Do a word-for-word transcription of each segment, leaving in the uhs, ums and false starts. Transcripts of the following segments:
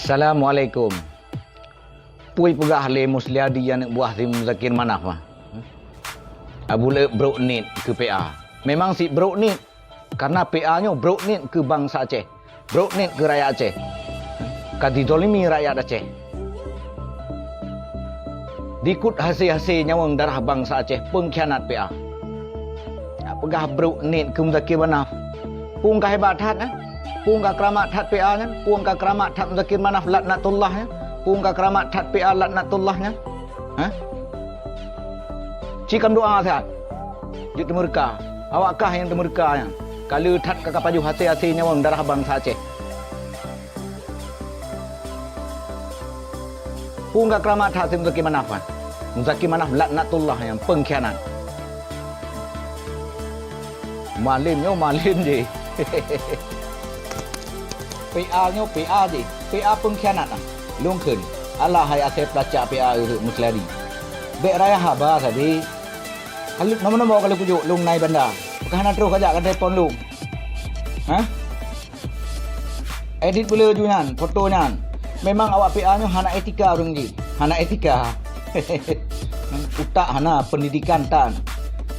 Assalamualaikum. Peue peugah lé Musliadi aneuk buah si Muzakir Manaf, ah? Abu Leueb brok niet keu P A. Memang sit brok niet, karena P A nyoe brok niet keu bansa Aceh. Brok niet keu rakyat Aceh. Ka dizalimi rakyat Aceh. Dikut hase-hase nyawöng darah bansa Aceh, peungkhianat P A. Nak peugah brok niet keu Muzakir Manaf. Peue ka hebat that, eh? Peue ka keuramat that P A nyan? Peue ka keuramat that Muzakir Manaf laknatullah nyan? Peue ka keuramat that P A laknatullah nyan? Hah? Ci kam doa that. Jeuet teumeureuka. Awak kah nyang teumeureuka nyan. Ka le that ka kapajoh hase-hase nyawöng darah bansa Aceh. Peue ka keuramat that si Muzakir Manaf, kan? Muzakir Manaf laknatullah nyang peungkhianat. Malem nyoe malem jih. P A nyoe P A jih. P A peungkhianat, ah. Lôn kheun, alah hai asèe peulacak P A ureueng Musliadi. Bèk raya haba sabe. Ka lheueh nomor-nomor ka lheueh kujok lôn na i banda. Pakon hana troh kajak ka telepon lôn? Hah? Edit beuleu ju nyan, foto nyan. Memang awak P A nyoe hana etika ureueng jih. Hana etika. Utak hana, pendidikan tan.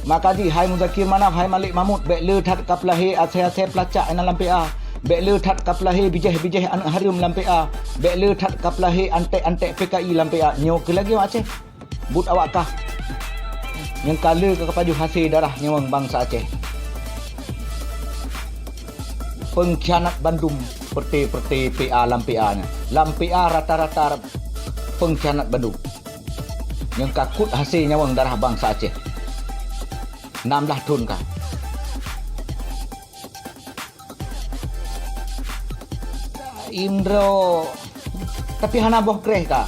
Maka jih, hai Muzakir Manaf, hai Malik Mahmud, bèk le that kapeulahé asèe-asèe peulacak inan lam P A. Bèk le that kapeulahé bijèh-bijèh aneuk hareuem lam P A. Bèk le that kapeulahé anték-anték P K I lam P A. Nyoe keuh lagèe Aceh. Buet awak kah nyang ka le ka kapajoh hase darah nyawöng bansa Aceh. Peungkhianat bandum, peureuté-peureuté P A lam P A nyan. Lam P A rata-rata peungkhianat bandum. Nyang ka kut hase nyawöng darah bansa Aceh. Nam blah thon ka. Indro, tapi hana boh kreh ka.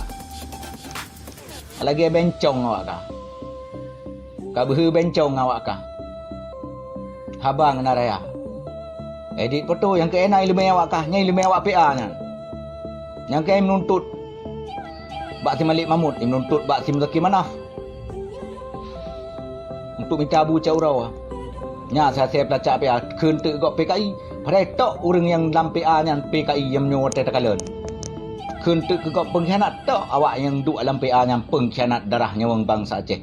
Lagèe bencong awak kah. Ka beuhe bencong awak kah. Haba ngon raya. Edit foto nyang keu na ileumèe awak kah, nyan ileumèe awak P A nyan. Nyang keu meununtut bak si Malik Mahmud, meununtut bak si Muzakir Manaf. Untuk mita bu cak uroe. Nya asèe-asèe peulacak P A kheun teuk gob P K I. Padahai tok ureueng nyang lam P A nyan P K I nyang meunyoe watèe takalon. Kheun teuk keu gob peungkhianat tok awak nyang duek lam P A nyan peungkhianat darah nyawöng bansa Aceh.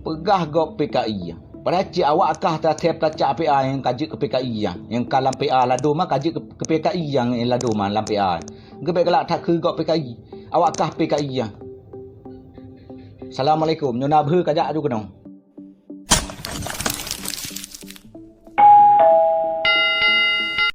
Peugah gob P K I. Padahai cit awak kah asèe peulacak P A nyang ka jeuet keu P K I nyan. Nyang ka lam P A ladôm ma ka jeuet keu P K I nyang ladôm ma lam P A. Geubèk galak that keu gob P K I. Awak kah P K I nyan. Assalamualaikum. Nyoe na beuhe kajak aju keunoe.